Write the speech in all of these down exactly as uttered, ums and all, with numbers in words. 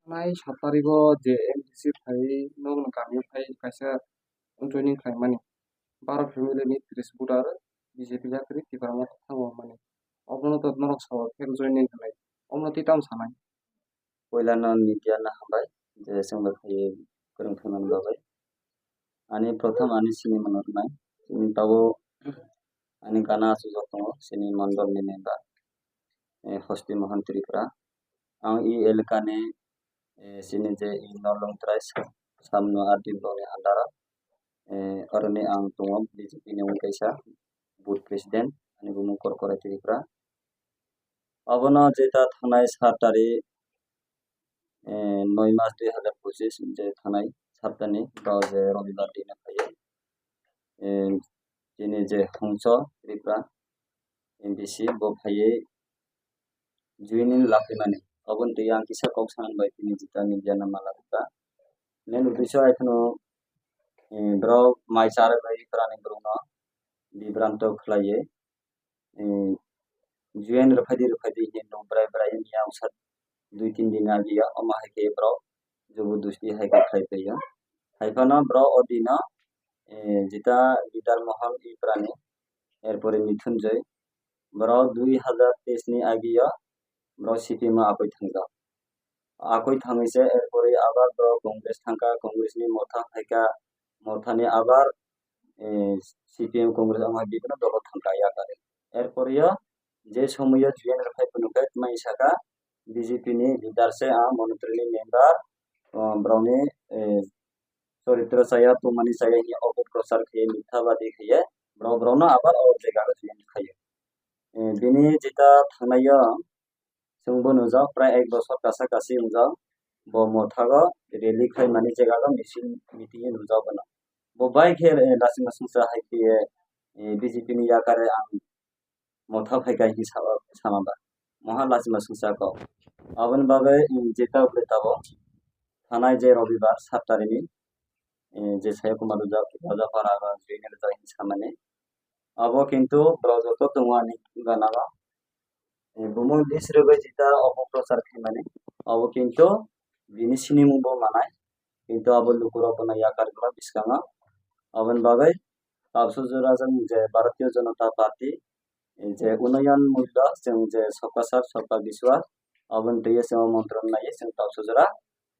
Nai sat tarikh o je M D C phai nokni kami phai kaisa joining khlaimani. Baro family ni tris voter B J P yakri Tipra Motha thango mani. Obono to norok sao fake joining khlai. Omo twi tamo sanai? Puila no media no hambai je chwng bai phaiwi kwrwng thangmani bagwi. Ani prothom ani sini mano rwnai. Chini tabuk ani gana achukjak tongo, chini mondol ni member, eh, Hosti Mohan Tripura. Ang e elaka ni, eh, chini je e Nolong Trai Samno R D block ni under o, eh, oroni ang tongo B J P ni wngwi kaisa booth president, ani bumung Korkorai Tripura. Obono jeta thangnai sat tarikh, eh, noi mas dui hazar pochis je thanai saptani, bo je robibar dino phaiwi, eh, chini je Hongso Tripura M D C bo phaiwi joining laphimani. Oboni twi ang kisa kok sanani bai tini jeta media no malai kha. Main uddesho hai kheno, eh, borok mai charwk bai Tripura ni borok no bibranto khlaiwi, eh, join rwphaidi rwphaidi hinwi bwrai bwrai wngya wngsa dui tin din agi ya, omo hai khe borok jobo dosti hai khe khai paiya. Hai phano borok o dino, eh, jeta leader Mohon Ibrani, erpore Mithun Joy, borok dui hazar teis ni agi o borok C P M o apoi thangjak. Akoi thangwi se erpore abar borok Congress thangkha, Congress ni Motha phaikha, Motha ni abar, eh, C P M Congress wngkha, bibhinno dolo thangkha yakari. Erpore o je somoyo join rwphai phunukhe tmani sakha B J P ni leader se, ah, montri ni member, ah, borok ni, eh, choritro chaya, tongmani chaya hinwi opoprochar khaye, mithabadi khaye, borok, borok no abar o jaga o join khayo. Eh, bini jeta thangnai o, Chwng bo nujak, prai ek bosor kasa kasi wngjak. Bo Motha o rally khlaimani jagao misil meeting nujak bono. Bo bai khe, eh, lachima songcha hai khe, eh, B J P ni yakare ang Motha phaikha hinwi sa-, sama ba. Moha lachima songcha kok. Aboni bagwi, eh, jeta ble tabo thanai je robibar sat tarikh ni, eh, je Sai Kumar Raja, Rajapara ba join rwjak hinwi samani. Abo kintu borok joto tongo ani gana o. Eh, bumung list rwgwi jeta opoprochar khaimani. Abo kintu bini sinimung bo manai. Kintu abo lukurok bono yakar khlai bwskango. Aboni bagwi Tapsu Jora jang je Bharatiya Janata Party, eh, je Unnayan Mulya, chwng je Sabka Saath, Sabka Vishwas, aboni twiwi chwng o montro naiwi chwng Tapsu Jora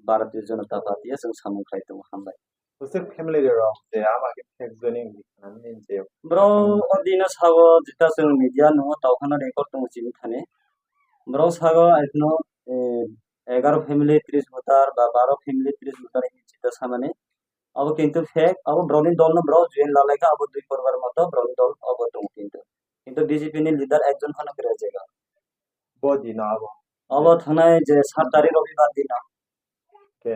Bharatiya Janata Party o chwng samung khlai tongo. Hambai. Bwswk family rok je ama khe fake joining hinwi khnani je. Bro, o dino sago jeta chwng media nungo tawkhano record tongo chini thani. Bro sago akhno, eh, egaro family tris voter ba baro family tris voter hinwi jeta samani. Abo kintu fake, abo borokni dolno borok join lalaikha, abo dui porbar moto borokni dol abo tongo kintu. Kintu B J P ni leader ekjon phano kwrwi jega. Bo dino abo. Abo thanai je sat tarikh robibar dino. Khe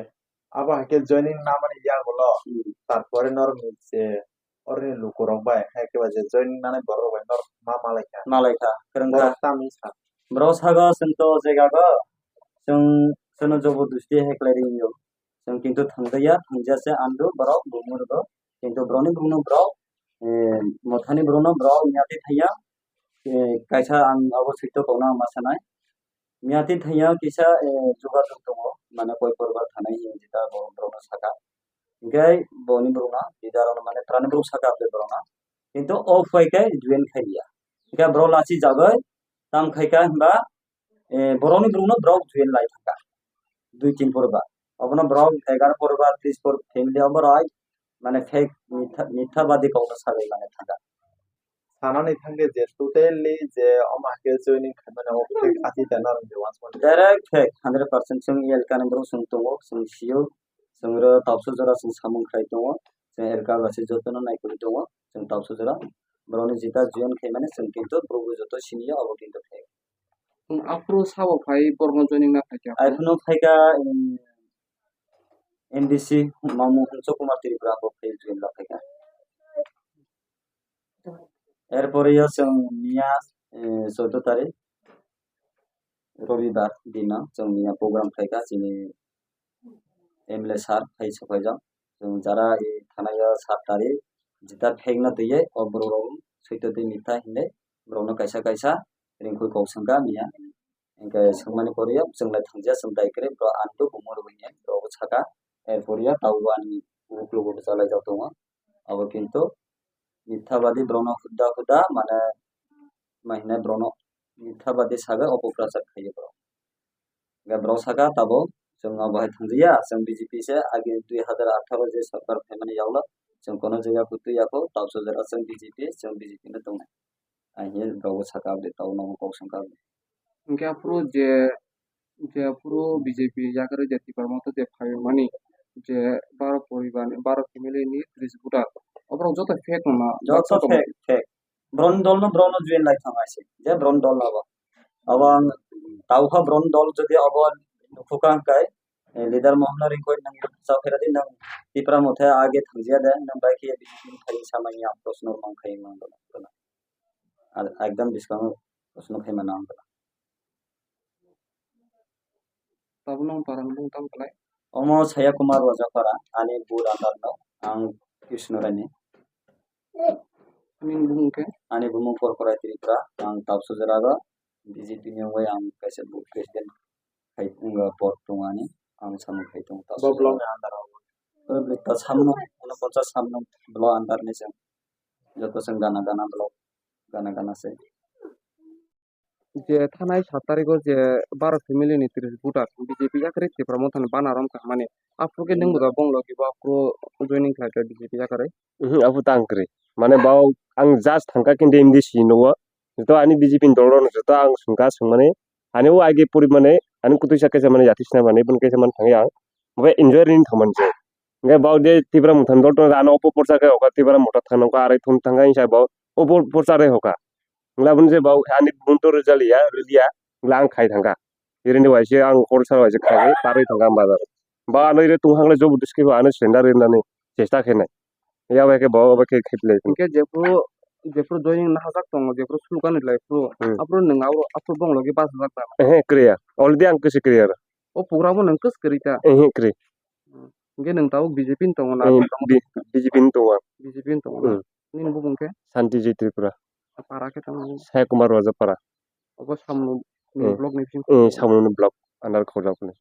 abo hai khe joining namani yagulo, hmm, tarpore norokni je oroni lukurok bai, hai khe ba je joining nanai borok bai norok ma malaikha. Malaikha, kwrwngkha. Borok tamni sa. Borok sago chwng to jega go, chwng, chwngno jobo dosti hai khlai ringyo. Chwng kintu thangjakya, thangjakya se andro borok bumung rwgo. Kintu borokni bumungno borok, eh, Mothani borokno borok miyati thangya, eh, kaisa ang abo switok kokno ang ma sanai. Miyati thangya kisa, eh, jogajog tongo, mane koi porbar thanai hinwi jeta bo borokno saka. Hinkhe boni borokno, leader rokno mane twrani borok saka abo borokno. Kintu o phai khe join khai liya. Hinkhe borok lachi jagwi tam khai kha hinba, eh, borokni borokno borok join lai thangkha. Dui tin porba. Obono borok egar porba, tris por family obo rok mane fake mitha, mitha badi kokno sagwi mane thangkha. Sanani thangkhe je totally je omo hakhe joining khaimani o fake ati da narwk je wansukmani. Direct fake, hundred percent chwng elkani borok chwng tongo, chwng sio, chwng ro Tapsu Jora chwng samung khai tongo, chwng elka basi jotono naikolwi tongo, chwng Tapsu Jora borokni jeta join khaimani chwng kintu borok joto siniya obo kintu fake. Chwng aphuru sabo phai borokno joining na phaikha. Aphuru phaikha, em, M D C Mamu Hongso Kumar Tripura bo phai join la phaikha. Erpore yo chwng miya, eh, choudo tarikh robibar dino chwng miya program khaikha chini M L A sir phai sokhaijak. Chwng jara e thanai o sat tarikh jeta fake no twiwi o borok rok switok twi mitha hinwi borok no kaisa kaisa ringkhoi kok swngkha miya. Hinkhe swngmani pore o chwng lai thangjakya chwng dai kwrwi borok ang tubumung rwgwi. kha, erpor ya tabuk ani uklogo bwchalaijak tongo. Abo kintu mithabadi borokno huda huda mane, ma hinai borokno mithabadi saga opoprachar khaio borok. Hingke borok saka tabuk chwng abo hai thangjakya, chwng B J P se agi dui hazar atharo je sorkar phaimani yagulo chwng kono jaga kutui yakho, tabso jora chwng B J P, chwng B J P no tongnai. Ang hiye borok saka aboni tabuk nogo kok songkha aboni. Hingke aphuru je, je aphuru B J P yakarwi je Tipra Motha je phaimani je baro poribar ni, baro family ni tris voter, oborok joto fake wngna? Joto fake, fake. Borokni dol no borokno join lai thang hai se, je borokni dol abo. Abo ang tabukha borokni dol jodi abo nukhukha hwnkhe, eh, leader Mohan no ringkoi nang chao khe radi nang Tipra Motha age thangjiya de nang bai khe B J P ni thai samani ang proshno mang khai mang dola. Ar ekdam bwskango proshno khai mano ang dola. Tabuk nang para ni bumung tamo belai? Omo Saya Kumar Rojapara, ani bur andar no, ang Krishna Rani. Nini bumung khe? Ani bumung Korkorai Tripura, ang Tapsu Jerago, B J P ni wngwi ang kaisa booth president khai, wngkha, board tongo ani, ang samung khai tongo Tapsu Jerago. Bo block ni under o? Bo block ta samung, unoponchas samung block under ni se. Joto se gana gana block, gana gana se. Je thanai sat tarikh o je baro family ni tris voter B J P yakarwi Tipra Motha ni bana rom kahmani. Aphuru khe nwng bo da bong logi bo aphuru joining khlai kha B J P yakarwi? Mhm, aphuru ta ang kwrwi. Mane bo ang just thangkha khe M D C no o. Joto ani B J P ni dol rok no joto ang swngkha swngmani. Ani o age pori mane ani kwtwi sa khe se mane jati sina mani bun khe se man thangya ang. Bo enjoy rini thangmani se. Hingke bo je Tipra Motha ni dol tong ano opo porsa khe oka Tipra Motha thang nokha arai thun thangkha hingsa bo opo porsa re hoka. Wngla boni je bo ani bumung to rwjaliya, rwliya, wngla ang khai thangkha. Irini waise ang khoroksa waise khaiwi parwi thangkha ang bazar. Bo ano ire tongkha wngla jobo diske bo ano senda rinani chesta khainai. Ya bai khe bo bai khe khailai. Hingke jephuru, jephuru joining nahajak tongo, jephuru slogan rilai phuru, hmm, aphuru nwng abo, aphuru bong logi bachajak ta? Ehe, kwrwi ya. Already ang kwswi kwrwi ya. O program o nwng kwswi kwrwi ta? Ehe, kwrwi. Hingke nwng tabuk B J P ni tongo na? Eh, B-, B J P ni tongo ang. B J P ni tongo na? Hmm. Nini bumung khe? Santi J Tripura. Para khe tamo? Sai Kumar Rojapara. Obo Samno ni, hmm, block ni bising? Hmm, Samno ni block under Khorjakpani.